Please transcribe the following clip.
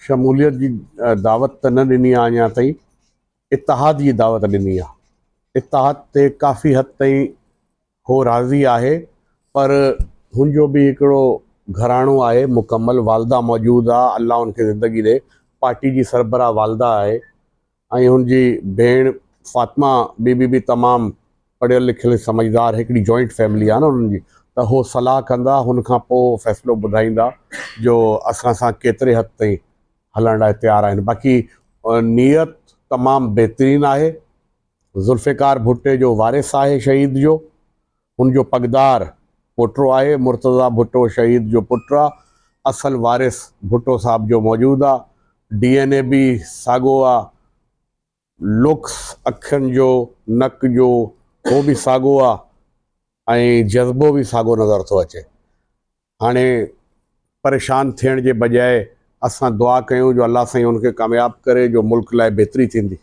شموليت جي دعوت ته نه ڏني آهي اڃا تائين، اتحاد جي دعوت ڏني آهي. اتحاد تي ڪافي حد تائين هو راضي آهي پر هن جو به هڪڙو گهراڻو آهي مڪمل والده موجود آهي الله هن کي زندگي ڏي پارٽي جي سربراهه والده آهي ۽ هن جي ڀيڻ فاطمه بي بي به تمام پڙهيل لکيل ۽ سمجهدار هڪڙي جوائنٽ فيملي آهي نه انهن جي ته هو صلاح ڪندا هن کان پوء فيصلو ٻڌائيندا جو اسان سان ڪيتري حد تائين هلڻ لاء تيار آهن باقي نيت تمام بهترين آهي ذوالفقار ڀٽي جو وارث آهي شهيد جو هن جو پڳدار پوٽو آهي، مرتضيٰ ڀٽو شهيد جو پٽ آ، اصل وارث ڀٽو صاحب جو موجود آ، ڊي اين اي به ساڳو آ، لڪس اکين جو، نڪ جو هو به ساڳو آ ۽ جذبو به ساڳو نظر ٿو اچي. هاڻي پريشان ٿيڻ جي بجاء اسان دعا ڪيون جو الله سائين هن کي ڪامياب ڪري جو ملڪ لاء بهتري ٿيندي.